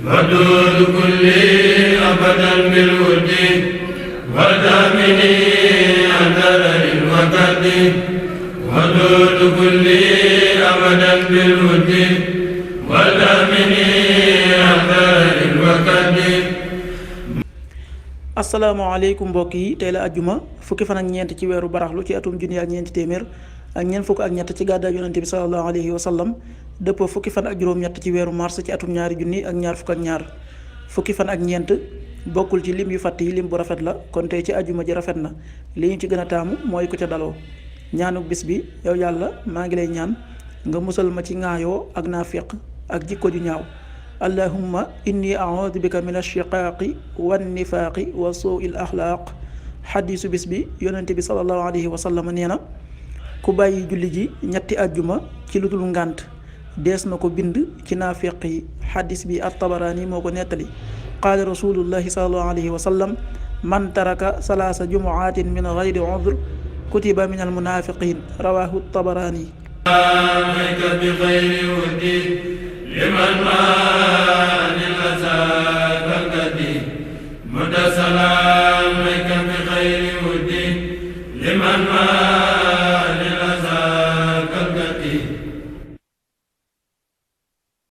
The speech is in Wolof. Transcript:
ودود كل أبدا بالود ودامني أثر الوكد ودود كل أبدا بالود ودامني أثر الوكد. asalaamaaleykum mbokk yi tey la ajjuma fukki fan ak ñeent ci weeru baraxlu ci atum junni ak ñeenti téeméer ak ñeent fukk ak ñett ci gàddaay yonente bi sallallahu alayhi wa sallam dëppoo fukki fan ak juróom-ñett ci weeru mars ci atum ñaari junni ak ñaar fukk ak ñaar fukki fan ak ñeent bokkul ci lim yu fàtt yi lim bu rafet la kon tey ci ajjuma ji rafet na li ñu ci gën a taamu mooy ku ca daloo ñaanu bis bi yow yàlla maa ngi lay ñaan nga musal ma ci ŋaayoo ak naafiq ak jikko ju ñaaw allahumma inni a'udhu bika min ash-shiqaaqi wan nifaaqi wa suu'il axlaaq. xadiisu bis bi yonente bi sallallahu alayhi wa sallam nee na ku bàyyi julli ji ñetti ajjuma ci lu dul ngànt dees na ko bind ci naafiq yi. xadis bi at-Tabaraani moo ko nettali. qaala rasulullahi sallallahu alayhi wa sallam man taraka salaasa jumuaatin min gayri udr kutiba min almunaafiqiin rawaahu at-Tabaraani. liman maani lasaakakadi mutasalaamaka bi xayri wuddi liman